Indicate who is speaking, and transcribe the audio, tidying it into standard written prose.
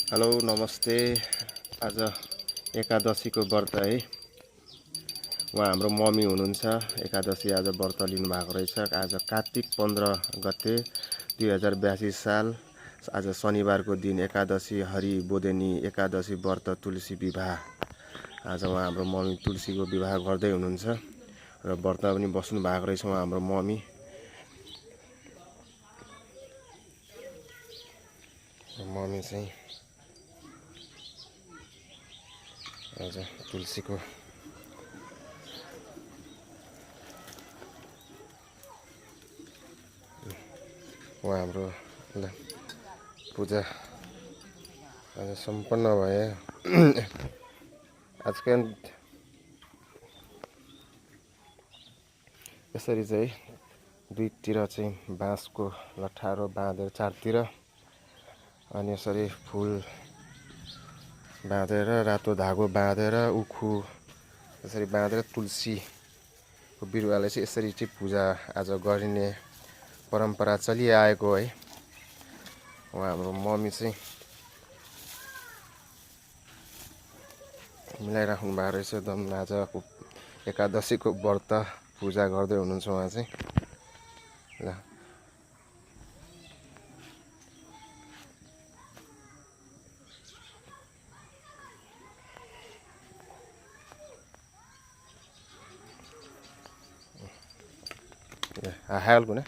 Speaker 1: Hello नमस्ते। आज एकादशीको व्रत है। उहाँ हाम्रो मम्मी हुनुहुन्छ। एकादशी आज व्रत लिनुभएको रहेछ। आज कार्तिक 15 गते 2082 साल आज शनिबारको दिन एकादशी हरि बोधनी एकादशी व्रत तुलसी विवाह। आज उहाँ हाम्रो मम्मी तुलसीको विवाह गर्दै हुनुहुन्छ र व्रत पनि बस्नु भएको रहेछ उहाँ हाम्रो मम्मी। मम्मी चाहिँ आज तुलसीको उहाँ हाम्रो पूजा आज सम्पन्न भए। आजकल यसरी चाहिँ दुईतिर चाहिँ बाँसको लट्ठारो बाँधेर चारतिर अनि यसरी फुल बाँधेर रातो धागो बाँधेर उखु यसरी बाँधेर तुलसीको बिरुवालाई चाहिँ यसरी चाहिँ पूजा आज गरिने परम्परा चलिआएको है। उहाँ हाम्रो मम्मी चाहिँ मिलाइराख्नु भएको रहेछ एकदम। आजको एकादशीको व्रत पूजा गर्दै हुनुहुन्छ उहाँ चाहिँ। ल हाल कुना